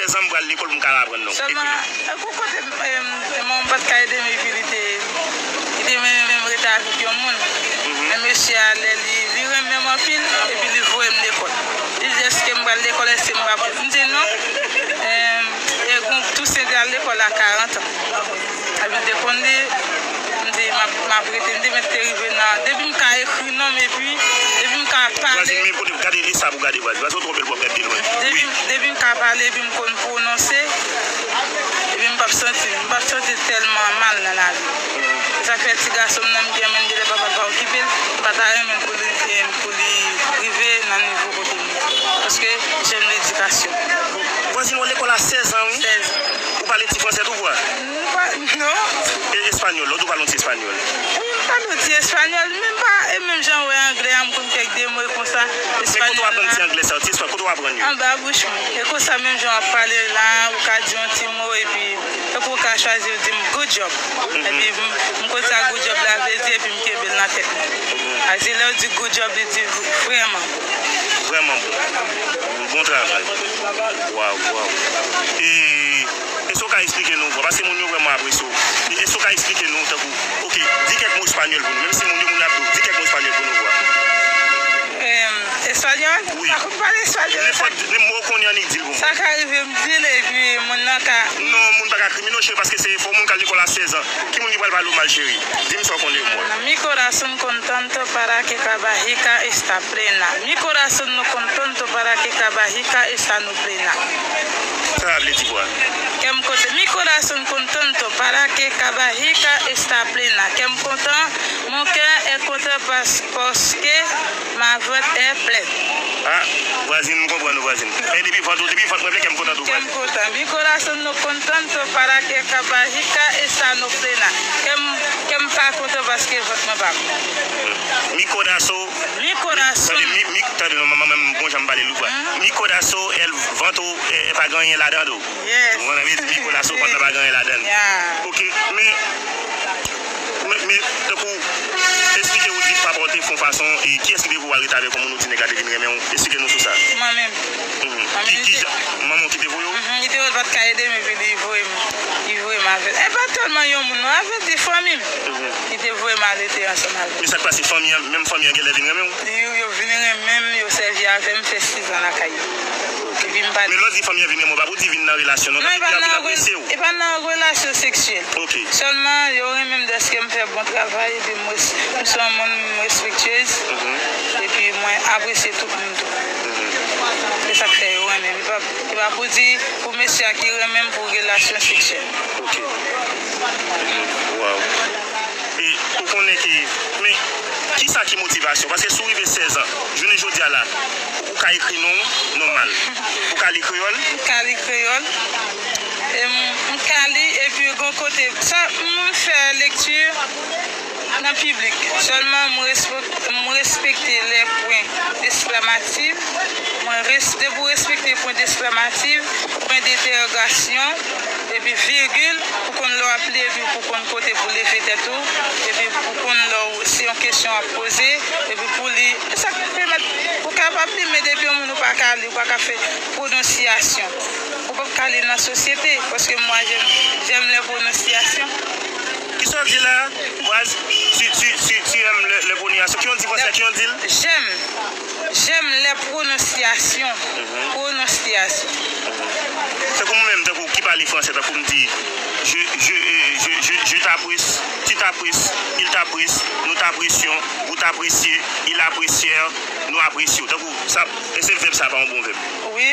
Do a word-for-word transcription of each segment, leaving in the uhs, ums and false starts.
Sèzan m pral lekòl pou m ka al aprann non. Sèlman, e, kou kote, e, manman m pa t ka ede m, epi li te, li te menm, menm rete avèk yon moun. Men mesye a, lè li, li renmen m anpil, epi li voye m lekòl. Li di, èske m pral lekòl, èske m pa pral? M di, non. E, e, bon, Toussaint te al lekòl a karant an. Epi l te konn li, m di, m ap, m ap rete, m te mèt te rive nan, depi m ka ekri non m, epi, depi m ka pale. Vwazin, men kote, gade, e sa pou gade vwazin. Vwazin, ou twò bèl pou w ap gade de lwen. Depi, depi m ka pale, epi m konn pwononse, epi m p ap santi, m p ap santi tèlman mal nan lavi. Se sa k fè ti gason m nan, m gen menm de lè papa l pa okipe l, m pa ta renmen pou li, pou li rive nan nivo kote m ye. Paske jèn ledikasyon. Vwazin, w al lekòl a sèz an, wi. Sèz an. Ou pale ti fransè tou, vwa? M pa, non. E espanyòl, lòt ou pale yon ti espanyòl? Wi, m pale yon ti espanyòl, men m pa, e menm jan w wè anglè a, m konn kèk de mo e konsa. Men kote w aprann ti anglè sa yo, ti espanyòl, kote w aprann yo? Anba bouch mwen. E konsa, menm jan w ap pale la, ou ka di yon ti mo, epi tankou ou ka chwazi, ou di m, "Good job." Epi m, m konn sa good job la vle di, epi m kenbe l nan tèt mwen. A di lè w di good job, li di vrèman bon. Vrèman bon. Bon travay. Waw, waw. E, èske w ka eksplike nou, paske moun yo vrèman apresye w. E, èske w ka eksplike nou, tankou, oke, di kèk mo espanyòl pou nou. Menm si moun yo, moun yo ap di w, di kèk mo espanyòl pou nou, vwa. Em, espanyòl? Wi. Sa konn pale espanyòl? Nenpòt, nenpòt mo w konnen annik di l pou mwen. Sa ka rive m di l, epi moun nan ka. Non, moun pa ka krimine w, cheri, paske se fò moun k al lekòl a sèz an. Ki moun ki pral pale w mal, cheri? Di m sa w konnen pou mwen. Mi corazón contento para que Cabajita está plena. Mi corazón no contento para que Cabajita está no plena. Sa vle di kwa? Kè m kontan. Mi corazón contento para que Cabajita está plena. Kè m kontan. Mon cœur est content parce, parce que ma ventre est pleine. Ah, vwazin, m konprann ou, vwazin. Men depi vant ou, depi vant mwen plen, kè m kontan tou, vwazin. Kè m kontan. Mi corazón no contento para que Cabajita está no plena. Kè m, kè m pa kontan paske vant mwen pa plen. Mi corazón. Mi corazón. Tande, mi, mi, tande, non, manman, mwen, bon jan m pale l wi, vwa. Mi corazón, el vant ou, e, e pa gen anyen ladan l. Yes. Ou konprann, mi corazón, vant la pa gen anyen ladan l. Yeah. Ok, men, men, men, tankou, eksplike ou di papa w te fè yon fason, e kiyès ki te voye w al rete avèk yon moun ou di nèg la te vin renmen w? Eksplike nou sou sa. Mwen menm. Mhm. Mwen menm ki, ki jan, manman w ki te voye w? Mhm, li te wè l pa t ka ede m, epi li voye m, li voye m avè l. E pa tèlman yon moun, non, avè di fanmi m ki te voye m al rete ansanm avè l. Men sa k pase, fanmi an, menm fanmi an genlè vin renmen w? Yo, yo vin renmen m, yo sèvi avè m, fè sizan lakay yo. Epi m pa. Men lè w di fanmi an vin renmen w, pa pou di vin nan relasyon, non, non, e pa nan rela-, apresye w. E pa nan relasyon seksyèl. Ok. Sèlman, yo renmen m dèske m fè bon travay, epi m res-, m se yon moun, m respektyez, epi mwen apresye tout moun tou. Se sa k fè yo renmen m. E pa, e pa pou di, pou mesye a ki renmen m pou relasyon seksyèl. Ok. Waw. E ou konnen ke, men, kisa ki motivasyon? Paske si w rive sèz an, jounen jodi a la, ou ka ekri non w nòmal. Ou ka li kreyòl? M ka li kreyòl. E m, m ka li, epi gon kote, sa, m fè lekti nan piblik. Sèlman, m respek-, m respekte lè pwen desklamatif. Mwen res-, depi w respekte pwen desklamatif, pwen dentèwogasyon, epi vigil, pou konn lè w ap li, epi pou konn kote pou leve tèt ou, epi pou konn lè w, se yon kesyon w ap poze, epi pou li, e sa k pèmèt ou kapab li, men depi yon moun ou pa ka li, ou pa ka fè pwononsyasyon, ou p ap ka li nan sosyete, paske mwa, jèm, jèm lè pwononsyasyon. Kisa w di la? Vwaz, tu, tu, tu, tu aimes le, le prononciation. Ki yon di fransè, ki yon di l? J'aime. J'aime les prononciations. Pwononsyasyon. Tankou mwen menm, tankou ki pale fransè, tankou m di, je, je, euh, je, je, je t'apprécie, tu t'apprécies, il t'apprécie, nous t'apprécions, vous t'appréciez, ils apprécièrent, nous apprécions. Tankou sa, èske vèb sa pa yon bon vèb? Wi.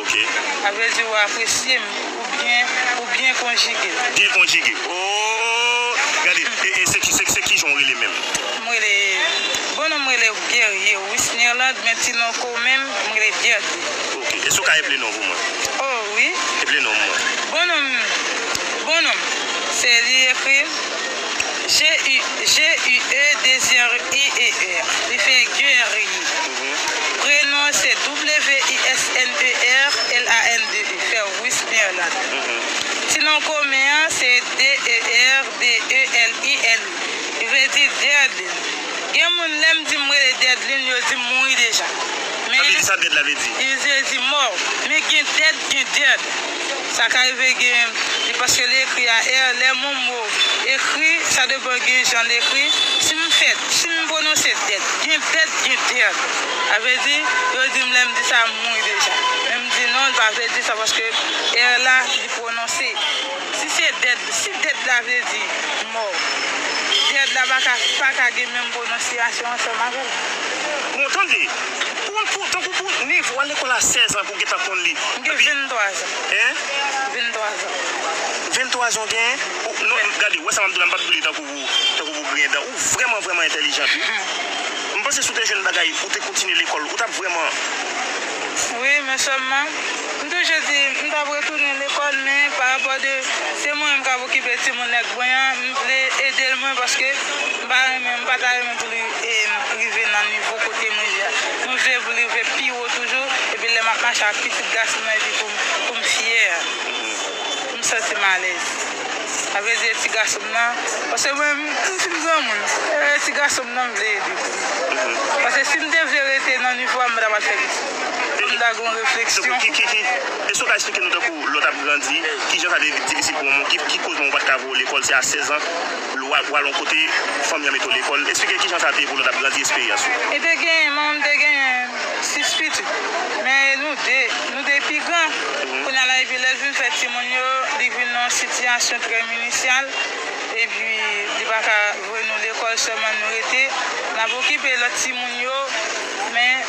Ok. Sa vle di ou apresye m, ou byen, ou byen konjige l. Byen konjige. Oh! Gade, e, e se ki, se, se ki jan w rele menm? M rele, bon non m rele Guerrier Wisnerland, men ti non komen m, m rele Dèdè. Ok. Èske w ka eple non pou mwen? Oh, wi. Eple non pou mwen. Bon non m, bon non m, se li ekri G U, G U E, dezyèm I E R. Li fè Guerrier. Prenon se W I S N E R L A N D E, fè Wisnerland. Ti non komen an se D E R D E L I N. Li vle di Dèdlin. Gen moun, lè m di m rele Dèdlin, yo di m mouri deja. Sa vle di sa, dead la vle di? Li vle di mò. Men gen dead, gen dead. Sa ka rive gen, li paske li ekri a R, lè yon mo ekri, sa depann gen jan l ekri. Si m fè, si m pwononse dead, gen dead, gen dead. Sa vle di, yo di m lè m di sa, m mouri deja. Men m di non, li pa vle di sa paske R la, li pwononse. Si se dead, si dead la vle di mò, dead la pa ka, pa ka gen menm pwononsyasyon ansanm avè l. Bon, tande, pou, pou, tankou pou nivo a lekòl a sèz an pou w gentan konn li. M gen venntwa zan. Hein? Venntwa zan. Venntwa zan w genyen? Ou, non, gade, wè sa m ap di w la, m p ap di w li tankou pou, tankou pou griyen dan. Ou vrèman, vrèman entèlijant, wi. M panse si w te jwenn bagay, ou te kontinye lekòl, ou t ap vrèman. Wi, men sèlman, m toujou di, m t ap retounen lekòl, men pa rapò de, se mwen menm k ap okipe timoun nèg mwen an, m vle ede l mwen paske m pa renmen, m pa ta renmen pou li, e, rive nan nivo kote mwen ye a. Mwen vle pou li rive pi wo toujou, epi lè m ap mache ak pitit gason m nan, epi pou m, pou m fyè. M santi m alèz. Sa vle di ti gason m nan, paske mwen, m fin granmoun. E ti gason m nan, m vle ede pou li. Paske si m te vle rete nan nivo a, m pa t ap al fè pitit. M ta gon refleksyon. Ki, ki, ki, èske w ka eksplike nou tankou lè w t ap grandi, kijan sa te difisil pou manman w, ki, ki koz manman w pa t ka voye w lekòl, se a sèz an, w al, w al yon kote, fanmi an mete w lekòl. Eksplike kijan sa te ye pou lè w t ap grandi, esperyans ou. E te gen, manman m te gen sis pitit. Men nou de, nou de pi gran. Kounye a la, epi lè l vin fè timoun yo, li vin nan yon sitiyasyon trè minisyal. Epi, li pa ka voye nou lekòl, sèlman nou rete. N ap okipe lòt timoun yo, men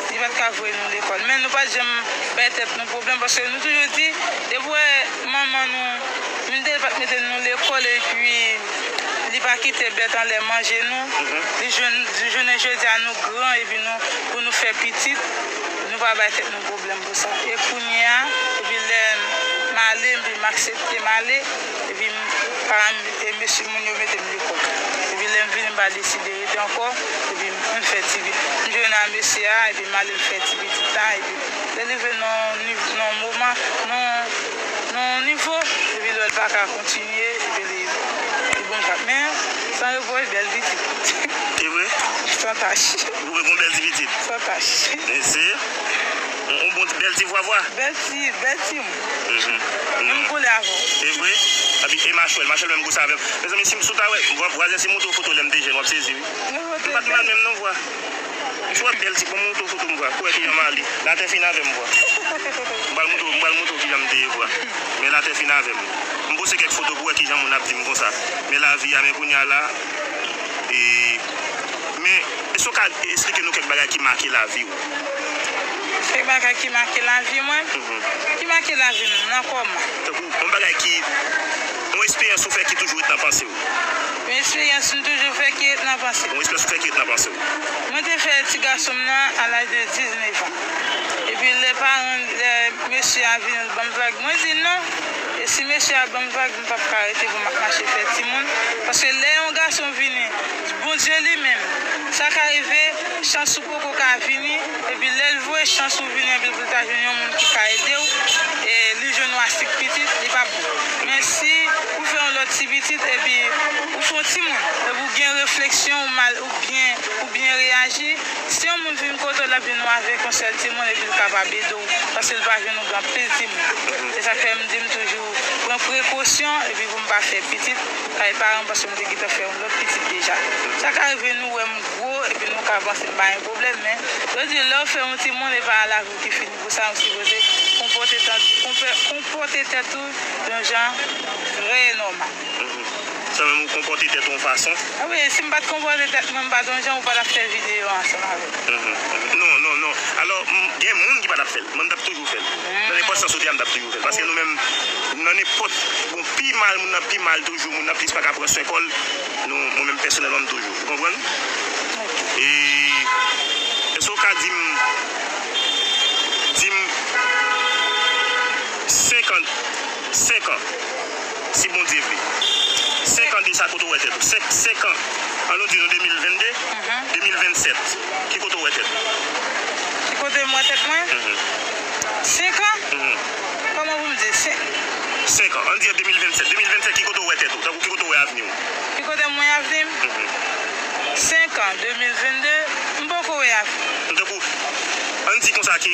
li pa t ka voye nou lekòl. Men nou pa t janm bay tèt nou pwoblèm, paske nou toujou di, depi w wè manman nou, menm si l pa t mete nou lekòl, epi li pa kite bèt anlè manje nou. Li jwenn, jounen jodi a, nou gran, epi nou, pou nou fè pitit, nou pa bay tèt nou pwoblèm pou sa. E kounye a, epi lè m ale, epi m aksepte m ale, epi m, paran m, e mesye moun yo mete m lekòl. Epi lè m vini, m pa deside rete ankò, epi m, m fè ti, m jwenn a mesye a, epi m ale m fè ti pitit la, epi lè l rive nan yon niv-, nan yon moman, nan, nan yon nivo, epi lè l pa ka kontinye, epi li, li bon kat. Men, san repwòch, bèl pitit. E vre? San tach. Ou gon bèl ti pitit? San tach. Mesye, yon, yon bon ti, bèl ti vwa, vwa. Bèl ti, bèl ti moun. Mhm. Menm koulè avè w. E vre? Epi, e machwèl, machwèl menm gwo sa avè m. Mezanmi, si m sou ta wè, vwa-, vwazen, si m montre w foto lè m te jèn, w ap sezi, wi. M pa t mal menm non, vwa. M sou wè bèl ti, bon, m montre w foto m, vwa. Pou wè kijan m ale. Latè fin avè m, vwa. M pral montre w, m pral montre w kijan m te ye, vwa. Men latè fin avè m. M poste kèk foto pou wè kijan moun ap di m konsa. Men lavi a, men kounye a la, e, men, èske w ka eksplike nou kèk bagay ki make lavi w? Kèk bagay ki make lavi mwen? Mhm. Ki make lavi m nan kòman? Tankou, yon bagay ki, yon esperyans ou fè ki toujou ret nan panse w? Yon esperyans m toujou fè ki ret nan panse m. Yon esperyans ou fè ki ret nan panse w? Mwen te fè ti gason m nan a laj de diznèf an. Epi lè paran, lè mesye a vini, l ban m vag, mwen di non. E si mesye a ban m vag, m p ap ka rete pou m ap mache fè timoun. Paske lè yon gason vini, Bondye li menm, sa ka rive, chans ou poko ka vini, epi lè l voye chans ou vini, epi pou l ta jwenn yon moun ki ka ede w, e li jwenn w a senk pitit, li p ap bon. Men si ou fè yon lòt ti pitit, epi ou fè yon timoun, epi ou gen refleksyon, ou mal, ou byen, ou byen reyaji, si yon moun vin kote w, l ap vin w avèk yon sèl timoun, epi l kapab ede w, paske l pa jwenn ou gen anpil timoun. Se sa k fè m di m toujou pran prekosyon, epi pou m pa fè pitit kay paran m, paske m te gentan fè yon lòt pitit deja. Sa ka rive nou wè m gwo, epi nou ka panse m pa gen pwoblèm, men yo di lè w fè yon timoun, e pa lavi w ki fini pou sa, ou sipoze konpòte tan-, konpè-, konpòte tèt ou yon jan trè nòmal. Mhm. Sa menm ou konpòte tèt ou yon fason. A wi, si m pa t konpòte tèt mwen, m pa t yon jan, ou pa t ap fè videyo ansanm avè m. Mhm, mhm. Non, non, non. Alò, m, gen moun ki pa t ap fè l. Mwen, m t ap toujou fè l. Nan nenpòt sans ou te a, m t ap toujou fè l. Paske nou menm, nan nenpòt, bon, pi mal, moun nan pi mal toujou, moun nan plis pa ka pran swen kò l, nou, mwen menm pèsonèlman, m toujou. Ou konprann? E, èske w ka di m, di m, senk an, senk an, si Bondye vle, senk an de sa, kote w wè tèt ou? Senk, senk an, an nou di nou de mil venn de, de mil venn sèt, ki kote w wè tèt ou? Ki kote m wè tèt mwen? Mhm. Senk an? Mhm. Kòman pou m di? Senk. Senk an. Ann di an de mil venn sèt. De mil venn sèt, ki kote w wè tèt ou? Tankou ki kote w wè avni w? Ki kote m wè avni m? Mhm. Senk an, de mil venn de, m poko wè avni m. Tankou, Di konsa ke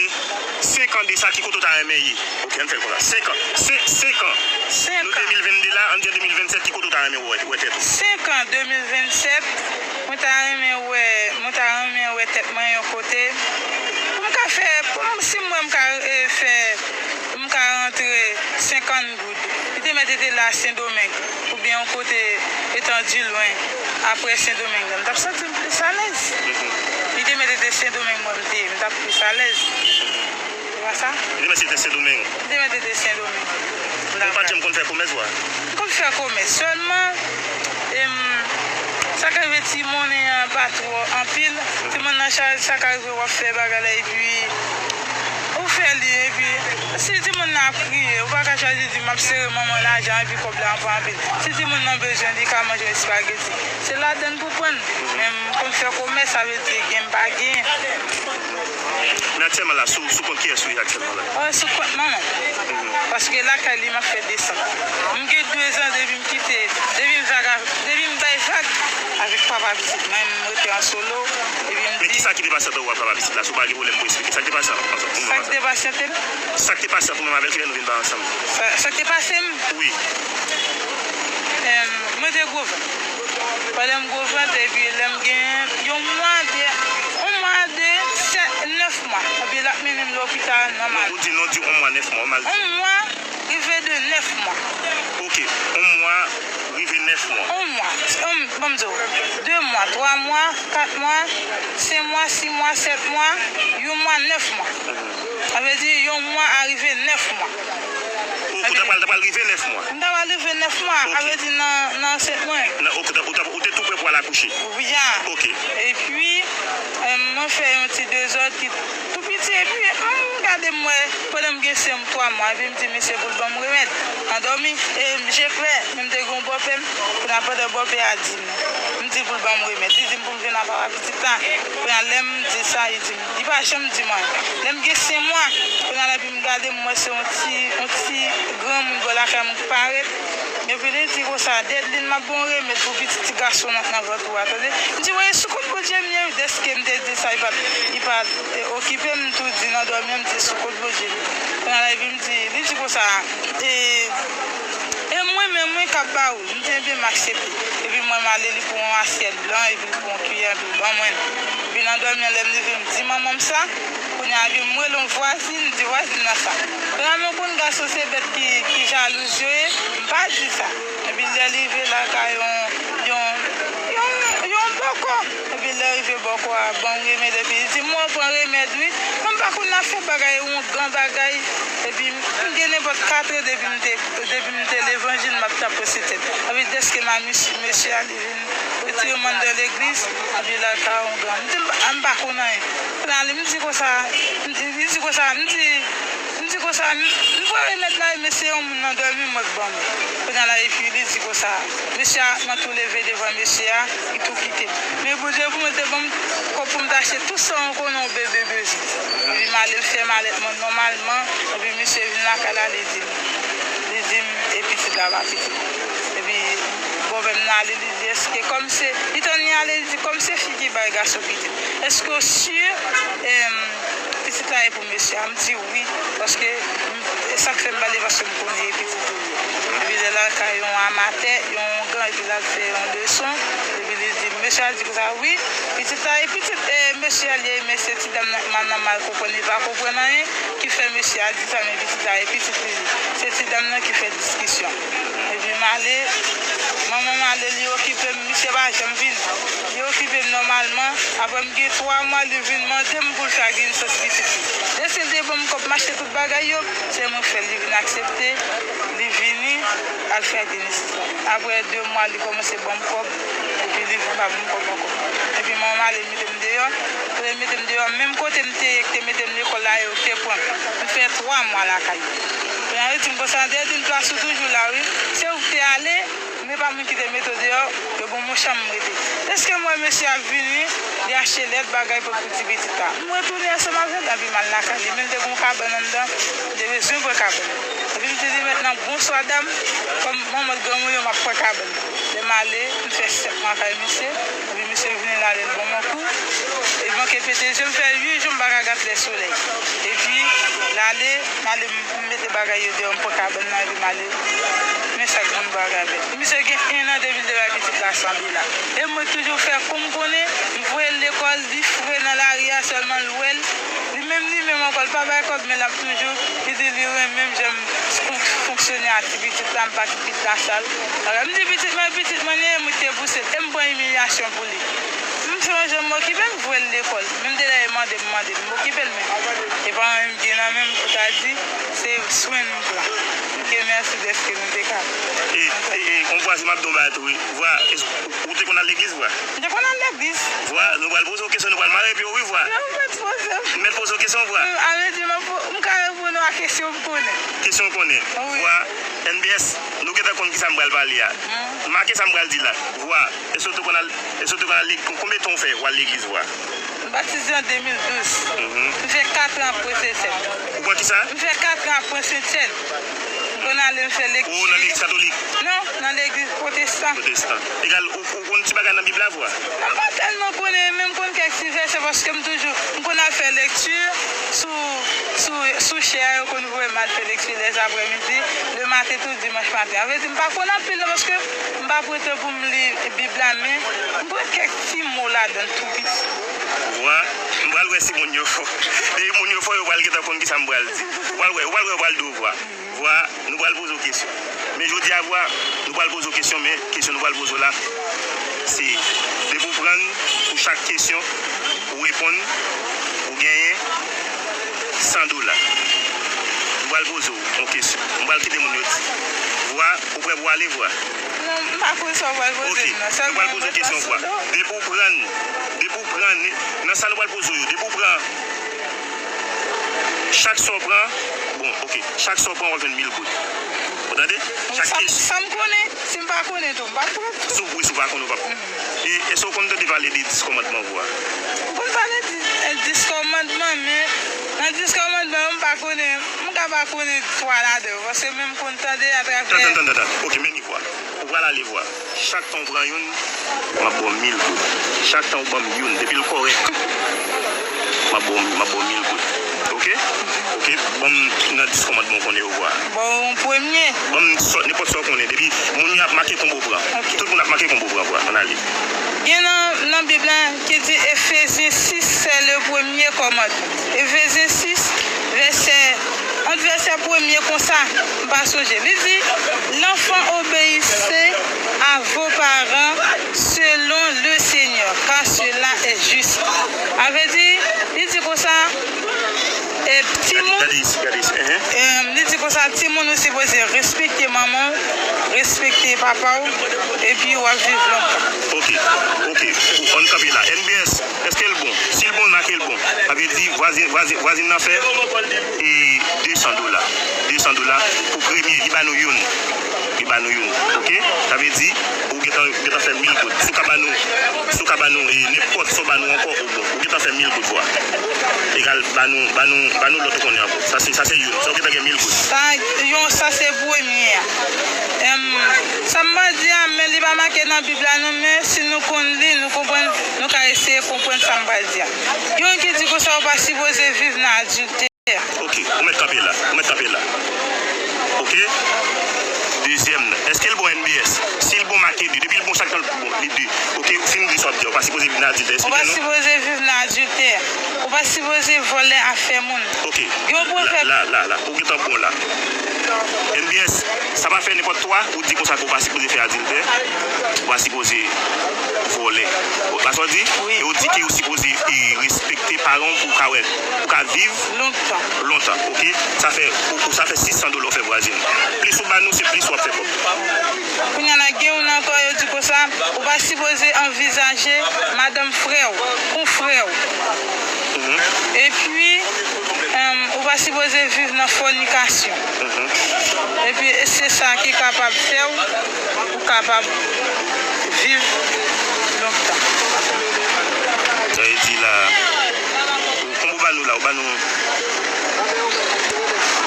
senk an de sa, ki kote w ta renmen ye? Ok, ann fè l konsa. Senk an. Senk, senk an. Senk an. Nou de mil vennde la, ann di an de mil vennsèt, ki kote w ta renmen wè, wè tèt ou? Senk an, de mil vennsèt, mwen ta renmen wè, mwen ta renmen wè tèt mwen yon kote. Pou m ka fè, pou m, si m wè m ka, eh, fè, m ka rantre senkant goud. Li te mèt rete la Sendomeng, oubyen yon kote etan di lwen, apre Sendomeng la. M t ap santi m plis alèz. Li te mèt rete Sendomeng, mwen m te ye, m t ap plis alèz. Se pa sa? Li te mèt rete Sendomeng. Li te mèt rete Sendomeng. Ou pa t janm konn fè komès, wa? M konn fè komès sèlman. Em, sa ka rive ti monnen an pa twò anpil. Ti monnen an chaje, sa ka rive w ap fè bagay la, epi ou fè li, epi si timoun nan ap kriye, ou pa ka chwazi di, "M ap sere manman lajan epi kòb la an pa anpil." Si timoun nan bezwen, li ka manje yon espageti. Se ladann pou pran. Men m konn fè komès, sa vle di gen m pa gen. Men aktyèlman la, sou, sou kont kiyès ou ye aktyèlman la? Oh, sou kont manman. Paske lakay li, m ap fè de san. M gen de zan depi m kite, depi m vag, depi m bay vag avèk papa pitit mwen, m rete an solo, epi m Men di kisa ki te pase ant ou ak papa pitit la? Si w pa gen pwoblèm pou eksplike. Sa k te pase ant, ant, ant ou menm avèk? Sa k te pase ant ou menm avèk li lè nou vin pa ansanm? Sa, sa k te pase m? Wi. Em, mwen te gwo vant. Pandan m gwo vant, epi lè m gen yon mwa, de, yon mwa, de, sèt, nèf mwa. Epi l ap mennen m lopital nòmal. Non, ou di, non, di yon mwa, nèf mwa, ou mal di. Yon mwa, rive de nèf mwa. Ok, yon mwa, rive nèf mwa. Yon mwa, yon, ban m di w, de mwa, twa mwa, kat mwa, senk mwa, sis mwa, sèt mwa, yon mwa, nèf mwa. Sa vle di, yon mwa a rive nèf mwa. Ou, ou ta pral, ta pral rive nèf mwa? M ta pral rive nèf mwa, sa vle di nan, nan ansent mwen. Nan, ou, ou ta, ou te tou prè pou al akouche? Wi, a. Ok. Epi, eh, mwen fè yon ti dezòd ki tou piti, epi, hmm, m gade m wè, pandan m gen sè m twa mwa, epi m di misye pou l ban m remèd. Andòmi, e, je pè, men m te gen yon bòpè m, kounye a pandan bòpè a di m, m di pou l ban m remèd. Li di m pou m vin avè pitit la. Kounye a, lè m di sa, li di m, li pa janm di m anyen. Lè m gen sè mwa, kounye a, epi m gade, m wè se yon ti, yon ti granmoun bò lakay mwen ki parèt. Epi li di konsa, Deadline, m ap ba w remèd pou pitit ti gason nan k nan vant ou a, tande. M di, wi, sou kont Bondye m ye, dèske m te di sa, li pa t, li pa t, e, okipe m, m tou di nan dòmi an, m di, sou kont Bondye m ye. Kounye a, epi m di, li di konsa, e, e mwen menm, mwen k ap ba ou. M di, ebyen, m aksepte. Epi mwen, m ale, li pran yon asyèt blan, epi l pran yon kiyè, epi l ban mwen. Epi nan dòmi an, lè m leve, m di manman m sa. Kounye a, epi m rele yon vwazin, m di vwazin nan sa. Kounye a, men w konn gason se bèt ki, ki jalouz yo ye, m pa di sa. Epi lè l rive lakay yon, yon, yon, yon bòkò. Epi lè l rive bòkò a, ban m remèd, epi li di, mwen pran remèd, wi. Mwen m pa konn afè bagay, yon gran bagay. Epi m gen nenpòt katrè depi m te, depi m te levanjil, m ap t ap pran sentèn. Epi dèske m a mesye, mesye a, li vin retire m anndan legliz, epi l al kay yon gran. M di, m pa, m pa konn anyen. Kounye a, li, m di konsa, m di, li di konsa, m di, m di konsa, m, m pran remèd la, men se yon moun nan dòmi mwen k ban m. Kounye a la, epi li di konsa, mesye a, m tou leve devan mesye a, li tou kite m. Men Bondye pou mwen te ban m kòb pou m ta achte tout sa yon konnen yon bebe bezwen. Epi m ale, m fè malèt mwen nòmalman, epi misye vin lakay la, li di m, li di m, e pitit la pa pitit. Epi bòpè m nan ale, li di, èske kòm se, li tann li ale, li di, kòm se fi ki bay gason pitit, èske w si, em, pitit la e pou mesye a? M di wi, paske m, e sa k fè m pale, paske m konnen e pitit ou ye. Epi lè l al kay yon amatè, yon oungan, epi l al fè yon leson, epi li di, mesye a di konsa, wi, pitit la e pitit, e mesye a li ye, men se ti dam nan k mal, nan mal konprann, li pa konprann anyen, ki fè mesye a di sa, men pitit la e pitit li ye. Se ti dam nan ki fè diskisyon. Epi m ale, manman m ale, li okipe m, misye pa janm vini. Li okipe m nòmalman. Apre m gen twa mwa, li vin mande m pou l fè ak nesans pitit li. Deske l te ban m kòb m achte tout bagay yo, se mwen k fè l, li vin aksepte, li vini, al fè ak nesans la. Apre de mwa, li kòmanse ban m kòb, epi li vin pa ban m kòb ankò. Epi manman m ale mete m deyò. Kote l mete m deyò, menm kote m te ye, ki te mete m lekòl la, yo te pran m. M fè twa mwa lakay yo. Kounye a, yo di m konsa, Deadline, plas ou toujou la, wi. Se ou ki te ale, men pa moun ki te mete w deyò, yo ban m yon chanm m rete. Deske m wè mesye a vini, achte lèt bagay pou, pou ti pitit la. M retounen ansanm avè l, epi m al lakay li. Men l te gen yon kabann anndan, m te bezwen pran kabann. Epi m te di, mentnan, bonswa dam, kòm manman granmoun yo, m ap pran kabann. Lè m ale, m fè sèt mwa kay misye, epi misye vini, l ale, l ban m yon kou. Li manke pete je m, fè uit jou m pa ka gad lè solèy. Epi, l ale, m ale, m mete bagay yo deyò, m pran kabann nan, epi m ale. Men sa k ban m bagay avè l. Misye gen en an depi l te bay pitit la san dola. E mwen toujou fè kou m konnen, m voye l lekòl, li fre nan lari a, sèlman l wè l. Li menm, li menm ankò, l pa bay kòb, men l ap toujou, li di li renmen m, jan m fon-, fonksyone a ti pitit la, m pa kit pitit la sal. Alò, m di pitit mwen, pitit mwen li ye, m te pouse l, e m pran imilyasyon pou li. M fè yon jan m okipe l, m voye l lekòl. Menm de lè e mande m, mande m, m okipe l, men e pa anyen m gen nan men m pou ta di se swen m pran. Ok, mèsi dèske nou te ka. E, e, e, on vwa, si m ap di yon bagay tou, wi. Vwa, es-, ou, ou te konn al legliz, vwa? M te konn al legliz. Vwa, nou pral poze w kesyon, nou pral mare pye w, wi, vwa. Non, ou mèt poze m. M mèt poze w kesyon, vwa. Wi, a vle di, m ap, m ka reponn w a kesyon m konnen. Kesyon w konnen. Wi. Vwa, N B S, nou gentan konn ki sa m pral pale a. Mhm. Make sa m pral di la. Vwa, èske w te konn al, èske w te konn al legliz? Konbyen tan w fè w al legliz, vwa? M batize an de mil douz. Mhm. M fè kat an ap pwese sèt. Ou pran ki sa? M fè kat an ap pran Sentsèn. M konn ale, m fè lekti. Ou nan legliz katolik? Non, nan legliz pwotestan. Pwotestan. Egal, ou, ou konn ti bagay nan Bib la, vwa? M pa tèlman konnen, men m konn kèk ti vèsè paske m toujou, m konn al fè lekti sou, sou, sou chè a, yo konn voye m al fè lekti lèzaprèmidi, lematen tou, dimanch maten. Sa vle di, m pa konn anpil non, paske m pa prete pou m li Bib la, men m konn kèk ti mo ladan l tou piti. Vwa, m pral wè si moun yo fò. Depi moun yo fò, yo pral gentan konn ki sa m pral di. Ou pral wè, ou pral wè, yo pral di w, vwa. Vwa, nou pral poze w kesyon. Men jodi a, vwa, nou pral poze w kesyon, men kesyon nou pral poze w la, se depi w pran, pou chak kesyon, ou reponn, ou genyen san dola. Nou pral poze w yon kesyon. M pral kite moun yo di. Vwa, ou prè pou w ale, vwa? Non, m pa konn sa w pral poze m nan. Ok, nou pral poze w kesyon, vwa. Depi w pran, depi w pran, nan sa nou pral poze w yo, depi w pran, chak sa w pran, bon, ok, chak sa w pran, w ap jwenn mil goud. Ou tande? Chak kesyon. Sa m konnen, si m pa konnen tou, m p ap pran tou. Si w, wi, si w pa konnen, w p ap pran. E, èske w konn tande pale de dis kòmandman, vwa? M konn pale de, eh, dis kòmandman, men nan dis kòmandman yo, m pa konnen, m ka pa konnen twa ladan yo, paske men m konn tande atravè. Tan, tan, tan, tan, tan. Ok, men ni vwa. Ou pral ale vwa. Chak tan w pran youn, m ap ba w mil goud. Chak tan w ban m youn, depi l kòrèk, m ap ba w, m ap ba w mil goud. Ok? Ok, ban m nan dis kòmandman w konnen yo vwa. Bon, premye. Ban m sòt, nenpòt sa w konnen. Depi moun yo ap make konbo pran. Ok. Tout moun ap make konbo pran vwa. Ann ale. Gen nan, nan Bib la ki di Efezyen sis, c'est le premier commandement. Efezyen sis, vèsè, ant vèsè premye konsa, m pa sonje. Li di, l'enfant obéissez à vos parents selon le Seigneur, car cela est juste. Sa vle di, li di konsa, e, timoun, gade isi, gade isi, enhen. E, li di konsa, timoun ou sipoze respekte manman w, respekte papa w, epi w ap viv lontan. Ok, ok, ann kanpe la. N B S, èske l bon? Si l bon, make l bon. Sa vle di vwazin, vwazin, vwazin nan fè, e, de san dola. De san dola pou premye, li ba nou youn. Li ba nou youn. Ok? Sa vle di, ou gentan, ou gentan fè mil goud. Si w ka ba nou, si w ka ba nou, e, nenpòt sa w ba nou ankò, ou bon. Ou gentan fè mil goud vwa. Egal, ba nou, ba nou, ba nou lòt ou konnen ankò. Sa se, sa se youn. Sa w gentan gen mil goud. Sa, yon, sa se premye a. Em, sa m pral di a, men li pa make nan Bib la non, men si nou konn li, nou konprann, nou ka eseye konprann sa m pral di a. Yon ki di konsa, ou pa sipoze viv nan adiltè. Ok, ou mèt kanpe la, ou mèt kanpe la. Ok? Dezyèm nan, èske l bon N B S? Si l bon, make de. Depi l bon, chak tan l bon, li de. Ok, ou fin di sa w ap di a, ou pa sipoze viv nan adiltè. Ou pa sipoze viv nan adiltè. Ou pa sipoze vòlè afè moun. Ok. Gen yon pwovèb. La, la, la, la, ou gentan bon la. N B S, sa pa fè nenpòt twa, ou di konsa ke ou pa sipoze fè adiltè, ou pa sipoze vòlè. Ou pa sa w di? Wi. E ou di ke ou sipoze, e, respekte paran w pou w ka wè, pou w ka viv lontan. Lontan, ok? Sa fè, ou, ou, sa fè sis san dola w fè vwazin. Plis ou ba nou, se plis w ap fè kòb. Kounye a la, gen youn ankò, yo di konsa, ou pa sipoze anvizaje madanm frè w, kon frè w. Mhm. Epi, em, ou pa sipoze viv nan fònikasyon. Mhm. Epi, se sa ki kapab fè w, ou kapab viv lontan. E, la, ou, konbyen ou ba nou la, ou ba nou,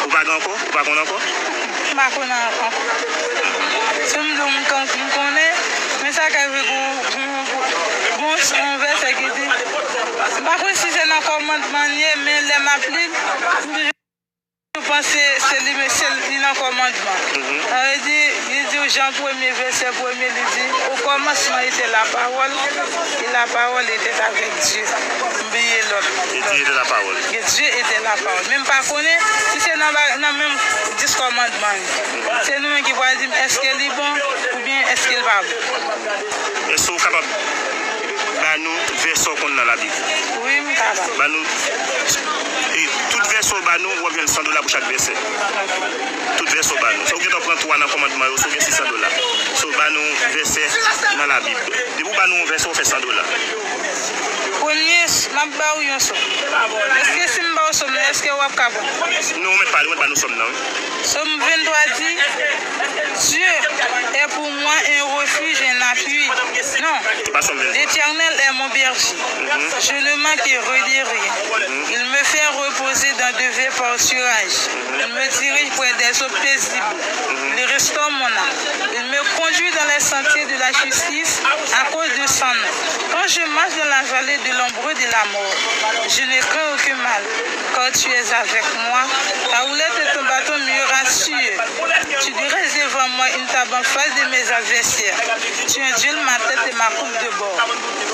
ou pa gen ankò, ou pa konn ankò? M pa konn ankò. Si m di w m kon-, m konnen, men sa ka rive gon, gon, gon, gon yon vèsè ki di, m pa konn si se nan kòmandman l ye, men lè m ap li l, m toujou panse se li, men se li nan kòmandman. Sa vle di, li di w Jan premye vèsè premye, li di, au commencement était la parole, et la parole était avec Dieu. M bliye lòt. Et Dieu était la parole. Et Dieu était la parole. Men m pa konnen si se nan ba-, nan menm dis kòmandman yo. Se nou menm ki pral di m èske li bon oubyen èske l pa bon. Èske w kapab ba nou vèsè w konn nan Labib? Wi, m kapab. Ba nou, e, tout vèsè w ba nou, w ap jwenn san dola pou chak vèsè. Tout vèsè w ba nou. Si w gentan pran twa nan kòmandman yo, si w gen sis san dola. So, ba nou vèsè nan Labib. Depi w ba nou yon vèsè, w fè san dola. Premye, m ap ba w yon sòm. Èske si m ba w sòm nan, èske w ap ka pran? Non, ou mèt pale, ou mèt ba nou sòm nan, wi. Sòm venntwa di, Dieu est pour moi un refuge, un appui. Non. L'Éternel est mon berger. Je ne manquerai de rien. Il me fait reposer dans de verts pâturages. Il me dirige près des eaux paisibles. Il restaure mon âme. Il me conduit dans les sentiers de la justice à cause de son nom. Quand je marche dans la vallée de l'ombre de la mort, je ne crains aucun mal, car tu es avec moi. Ta houlette et ton bâton me rassurent. Tu dresses devant moi une table en face de mes adversaires. Tu undules ma tête et ma coupe de bord.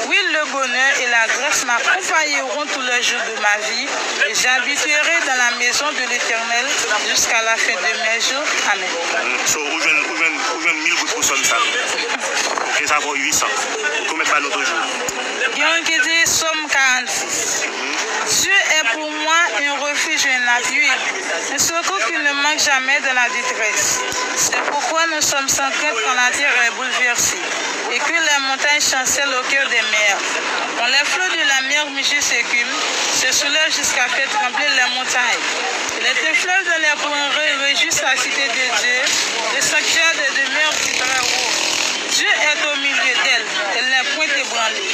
Oui, le bonheur et la grâce m'accompagneront tous les jours de ma vie, et j'habiterai dans la maison de l'Éternel jusqu'à la fin de mes jours. Amen. So, ou jwenn, ou jwenn, ou jwenn mil goud pou sòm sa. Ok, sa fè w uit san. Ou tou mèt ba nou toujou. Gen yon ki di sòm karannsis. Dieu est pour moi un refuge, un appui, un secours qui ne manque jamais dans la détresse. C'est pourquoi nous sommes sans crainte quand la terre est bouleversée et que les montagnes chancellent au cœur des mers. Quand les flots de la mer mugissent et écument, se soulèvent jusqu'à faire trembler les montagnes. Il est un fleuve dont les courants ré-, réjouissent la cité de Dieu, le sanctuaire des demeures du Très-Haut. Dieu est au milieu d'elle, elle n'est point ébranlée.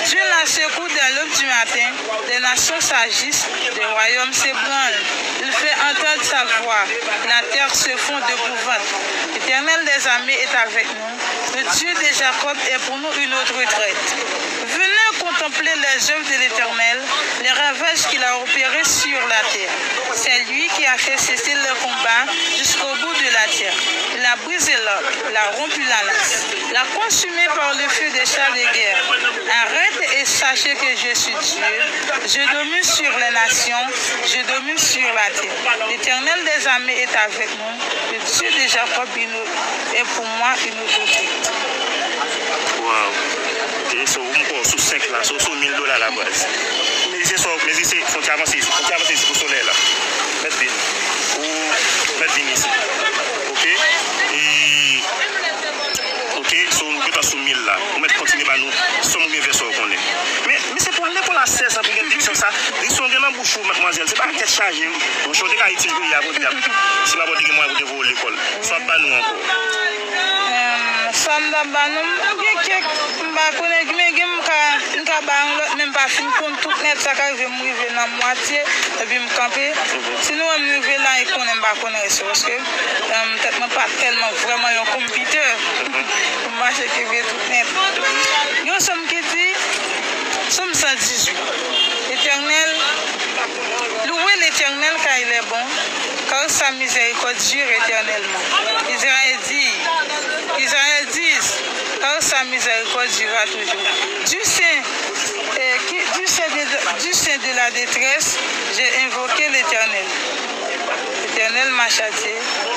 Dieu la secoue dès l'aube du matin, des nations s'agissent, des royaumes s'ébranlent. Il fait entendre sa voix, la terre se fond d'épouvante. L'Éternel des armées est avec nous. Le Dieu de Jacob est pour nous une haute retraite. Venez contempler les œuvres de l'Éternel, les ravages qu'il a opérés sur la terre. C'est lui qui a fait cesser le combat jusqu'au bout de la terre. Il a brisé l'arc, il a rompu la lance, il a consumé par le feu des chars de guerre. Arrêtez et sachez que je suis Dieu. Je domine sur les nations, je domine sur la terre. L'Éternel des armées est avec nous. Le Dieu de Jacob est pour moi une autorité. Wow. Ok, so, m kwè w sou senk la, so, sou mil dola la, baz. Mezi se sò, mezi se, fon ti avanse, fon ti avanse sou solèy la. Mèt vin. Ou mèt vin isi. Ok? E, ok, so, nou gentan sou mil la. Ou mèt kontinye ba nou sòm oubyen vèsè w konnen. Men, mesye, pou al lekòl a sèz an, pou gen diksyon sa, diksyon gen nan bouch ou, madmwazèl, se pa kèt chaje, wi. Monchè, w te ka itil peyi a pou diab. Si papa w te gen mwayen pou te voye w lekòl. Sa w ap ba nou ankò? Em, sa m t ap ba nou, m gen kèk, m pa konnen, men gen m ka, m ka ba yon lòt, men m pa fin konn tout nèt, sa ka rive m rive nan mwatye, epi m kanpe. Si nou wè m rive la, e konnen m pa konn rès yo, paske, em, tèt mwen pa tèlman vrèman yon konpitè pou m mache kenbe tout nèt. Yon sòm ki di, Sòm san dizuit. L'Éternel, louez l'Éternel car il est bon, car sa miséricorde dure éternellement. Israël dit, Israël dit, car sa miséricorde durera toujours. Du sein, euh, qui, du sein de, du sein de la détresse, j'ai invoqué l'Éternel. L'Éternel m'a châtié,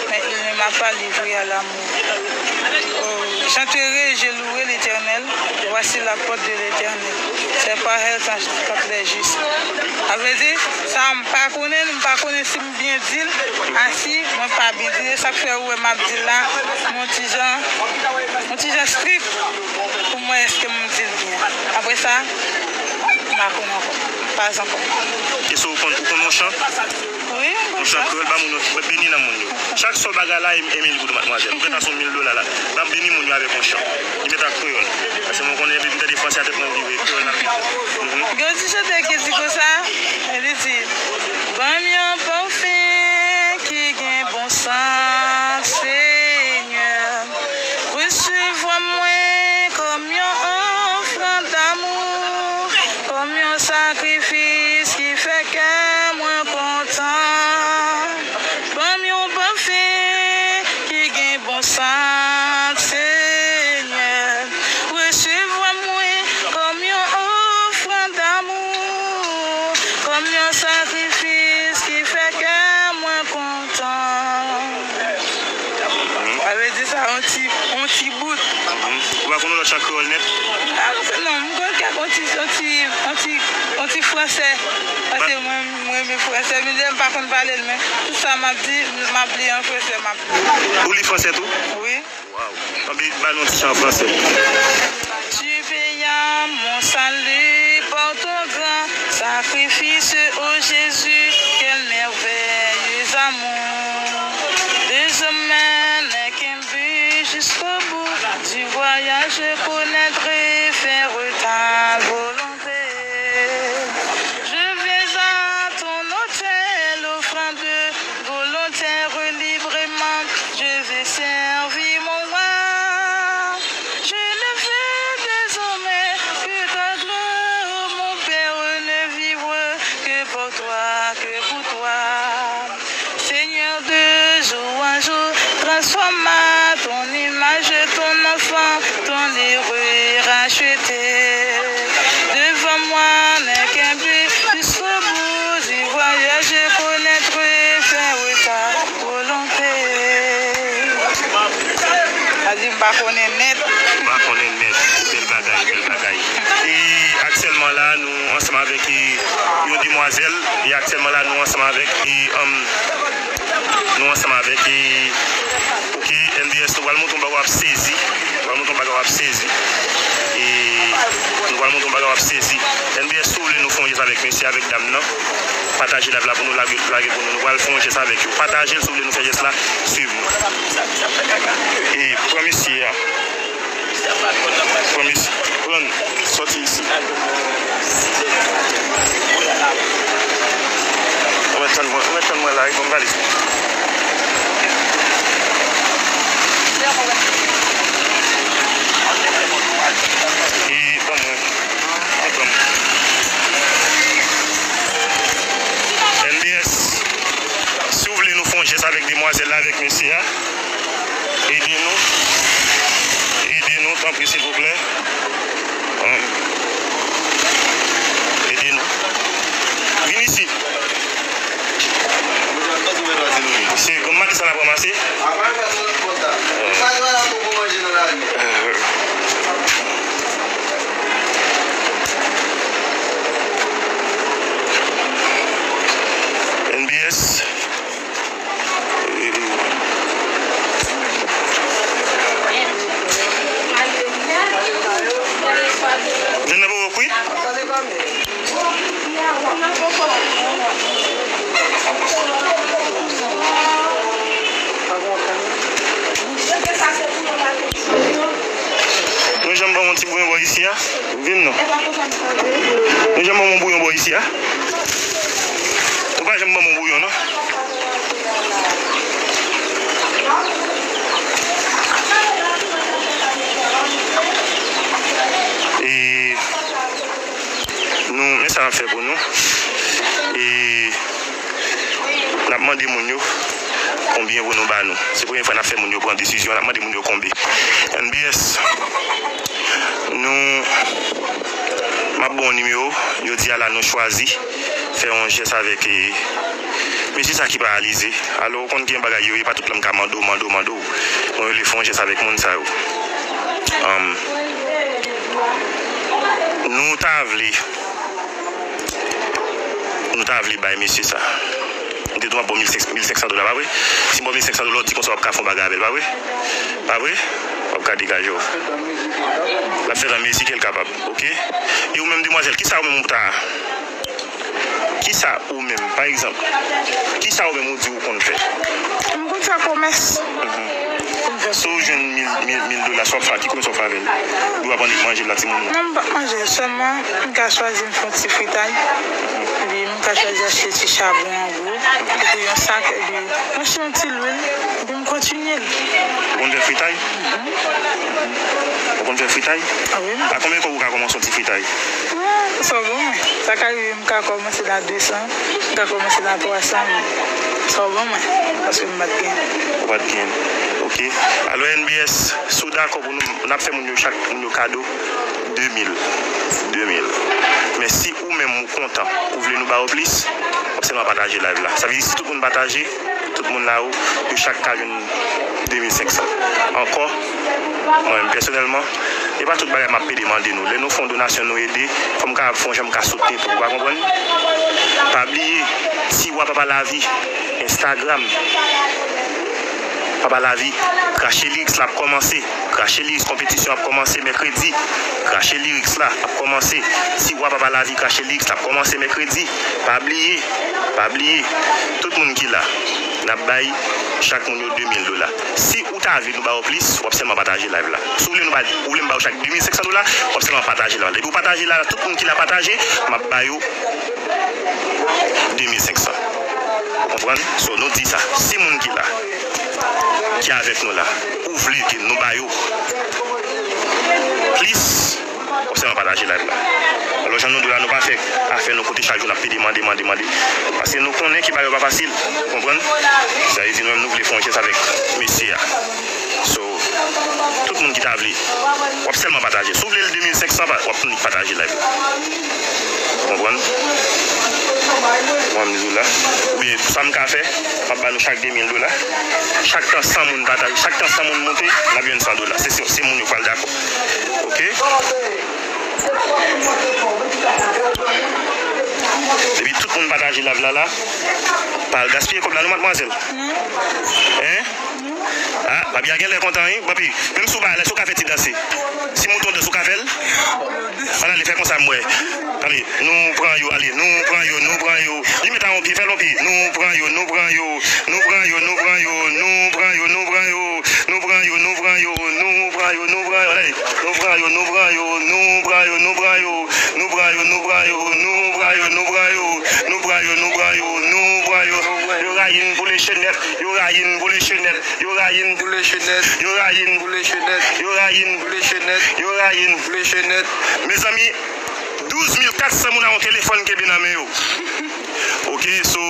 mais il ne m'a pas livré à la mort. Oh, j'entrerai et je louerai l'Éternel. Voici la porte de l'Éternel. C'est par elle qu'entrent les justes. Sa vle di, sa m pa konnen, m pa konnen si m byen di l, a si mwen pa byen di l. E sa k fè ou wè m ap di l la, m yon ti jan, yon ti jan strik pou m wè èske m di l byen. Apre sa, M pa konn ankò. Pas ankò. Èske w konn, ou konn yon chan? Wi, m konn yon chan sa. Kreyòl, ba moun yo, beni nan moun yo. Chak sòl bagay la, e, e mil goud, madmwazèl. Ou gentan sou mil dola la. Ban m beni moun yo avèk yon chan. Li mèt an kreyòl. Paske mwen konnen depi m tande franse a, tèt mwen vire. Kreyòl la. Mhm. Gen yon ti chante ki di konsa, li di, ban m yon pafim ki gen bon sant, Senyè. Resevwa mwen kòm yon ofrann damou, kòm yon sakrifis ki fè kè mwen kontan. Ban m yon pafim ki gen bon sant, Senyè. Resevwa mwen kòm yon ofrann damou, kòm yon sakrifis ki fè kè mwen kontan. Sa vle di sa, yon ti, yon ti bout. Mhm. Ou pa konn yon lòt chan kreyòl nèt? Ah, non, m konn kèk, yon ti, yon ti, yon ti, yon ti franse. Paske mwen, mwen renmen franse. Menm lè m pa konn pale l, men tout sa m ap di, m ap li an franse, m ap li. Ou li franse tou? Wi. Waw. Anben, ba nou yon ti chan an franse. Tu payas mon salut par ton grand sacrifice, ô Jésus, quel merveilleux amour. Désormais n'est qu'un but jusqu'au bout du voyage, je connaîtrai, faire ta volonté. Je viens à ton autel, offrant de volontaire librement, je vais servir mon roi. Je ne veux désormais que ta gloire, mon Père, ne vivre que pour toi, que pour toi. Seigneur, de jour en jour, transforme à ton image ton enfant, ton heureux racheté. Devant moi n'est qu'un but, jusqu'au bout du voyage, je connaîtrai, faire ta volonté. Sa di m pa konnen nèt. M pa konnen nèt. Bèl bagay, bèl bagay. E aktyèlman la, nou ansanm avèk, e, yon demwazèl. E aktyèlman la, nou ansanm avèk, e, um, nou ansanm avèk, e, ok, N B S, nou pral montre yon bagay w ap sezi. Nou pral montre yon bagay w ap sezi. E nou pral montre yon bagay w ap sezi. N B S, si w vle nou fè yon jès avèk mesye, avèk dam nan, pataje live la pou nou, lage, lage pou nou. Nou pral fè yon jès avèk yo. Pataje l si w vle nou fè jès la. Swiv nou. E pran mesye a. Pran mesye. Pran. Sòti isi. Ou mèt tann mwen, ou mèt tann mwen la, wi, ban m valèz mwen. E ban mwen. E ban mwen. N B S, si w vle nou fè yon jès avèk demwazèl la, avèk mesye a, ede nou. Ede nou, tanpri, silvouplè. Ede nou. Vin isi. Se granm maten sa n ap ranmase. N B S. Jwenn nan poko kwit? Nou janm ban yon ti bouyon bò isi a? Vin non. Nou janm ban yon bouyon bò isi a? Ou pa janm ban yon bouyon non. E nou, men sa n ap fè pou nou. E n ap mande moun yo konbyen pou nou ba nou. Se premye fwa n ap fè moun yo pran desizyon, n ap mande moun yo konbyen. N B S, nou, m ap ba w nimewo, jodi a la nou chwazi fè yon jès avèk, e, mesye sa ki paralize. Alò, ou konn gen bagay yo, e pa tout lè m ka mande w, mande w, mande w. Mwen vle fè yon jès avèk moun sa yo. Anm, nou ta vle, nou ta vle bay mesye sa. M te di w m ap ba w mil senk, mil senk san dola, pa vre? Si m ba w mil senk san dola, w di konsa w ap ka fè yon bagay avè l, pa vre? Pa vre? W ap ka degaje w. L ap fè nan mezi ke l kapab, oke? E ou menm, demwazèl, kisa ou menm ou ta? Kisa ou menm, pa egzanp, kisa ou menm ou di ou konn fè? M konn fè komès. Mhm. M konn fè. Si w jwenn mil, mil, mil dola, sa w ap fè, ki komès w ap fè avè l? Ou ap annik manje l la, timoun yo? Non, m p ap manje l, sèlman m ka chwazi m fè yon ti fritay. Epi m ka chwazi achte ti chabon an gwo, epi yon sak, epi m achte yon ti lwil, epi m kontinye l. Ou konn fè fritay? Mhm. Ou konn fè fritay? A wi. A konbyen kòb ou ka kòmanse yon ti fritay? Ah, sa bon, mwen. Sa ka rive, m ka kòmanse nan de san, m ka kòmanse nan twa san, men sa bon, mwen, paske m pa t gen. Ou pa t gen. Oke. Alò, N B S, si w dakò pou nou, n ap fè moun yo, chak moun yo kado de mil. De mil. Men si ou menm ou kontan, ou vle nou ba w plis, w ap sèlman pataje live la. Sa vle di, si tout moun pataje, tout moun la yo, yo chak ka jwenn de mil senk san. Ankò, mwen menm pèsonèlman, e pa tout bagay m ap pede mande nou. Lè nou fè yon donasyon, nou ede, fò m kapab fè yon jan m ka soutni tou. Ou pa konprann? Pa bliye, Tiwa Papa Lavi, Instagram, Papa Lavi, Krache Lyrics la ap kòmanse. Krache Lyrics, konpetisyon ap kòmanse mèkredi. Krache Lyrics la ap kòmanse. Tiwa Papa Lavi, Krache Lyrics la ap kòmanse mèkredi. Pa bliye, pa bliye. Tout moun ki la, n ap bay chak moun yo de mil dola. Si ou ta vle nou ba w plis, w ap sèlman pataje live la. Si w vle nou ba, ou vle m ba w chak de mil senk san dola, w ap sèlman pataje live la. Depi w pataje live la, tout moun ki la pataje, m ap ba yo de mil senk san. Ou konprann? So, nou di sa. Si moun ki la, ki avèk nou la, ou vle ke nou ba yo plis, w ap sèlman pataje live la. Alò, jan nou di w la, nou pa fè afè nou kote chak jou n ap pede mande, mande, mande. Paske nou konnen ke bagay yo pa fasil. Ou konprann? Sa vle di nou menm nou vle fè yon jès avèk mesye a. So, tout moun ki ta vle, w ap sèlman pataje. Si w vle l de mil senk san, pa- w ap annik pataje live la. Ou konprann? Mwen m di w la. Oubyen, sa m ka fè, m ap ba nou chak de mil dola. Chak tan san moun pataje, chak tan san moun monte, n ap jwenn san dola. Se, se, se moun yo pral dakò. Oke? Depi tout moun pataje live la, la, pa al gaspiye kòb la, non, madmwazèl. Hein? Ah, Papi a genlè kontan, wi. Papi, menm si w pa alèz, si w ka fè ti danse. Si mouton danse, ou ka fè l? Ann ale, fè konsa m wè. Tann, nou pran yo, ale, nou pran yo, nou pran yo. Li met a yon pye, fè l yon pye. Nou pran yo, nou pran yo. Nou pran yo, nou pran yo, nou pran yo, nou pran yo. Nou pran yo, nou pran yo, nou pran yo, nou pran yo. Ann ale. Nou pran yo, nou pran yo, nou pran yo, nou pran yo. Nou pran yo, nou pran yo, nou pran yo, nou pran yo. Nou pran yo, nou pran yo, nou pran yo. Yo rayi n pou le chenèt, yo rayi n pou le chenèt, yo rayi n pou le chenèt, yo rayi n pou le chenèt, yo rayi n pou le chenèt, yo rayi n pou le chenèt. Mezanmi, douz mil kat san moun a yon telefòn kenbe nan men yo. Oke, so,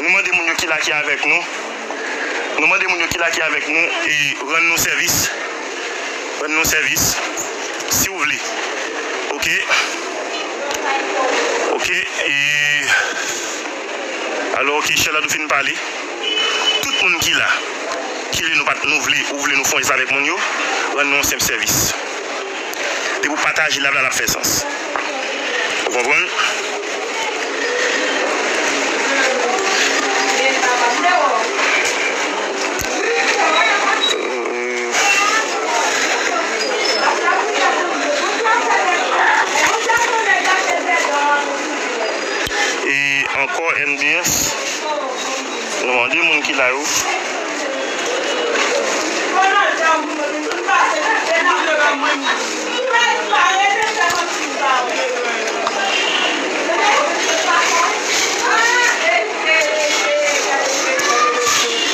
nou mande moun yo ki la ki avèk nou. Nou mande moun yo ki la ki avèk nou e rann nou sèvis. Rann nou sèvis, si w vle. Oke? Oke, e, alò, oke, Sherlande ou fin pale. Tout moun ki la, ki vle nou pat, nou vle, ou vle nou fè yon jès avèk moun yo, rann nou yon senp sèvis. Depi w pataje live la, l ap fè sans. Ou konprann? E ankò N B S, nou mande moun ki la yo.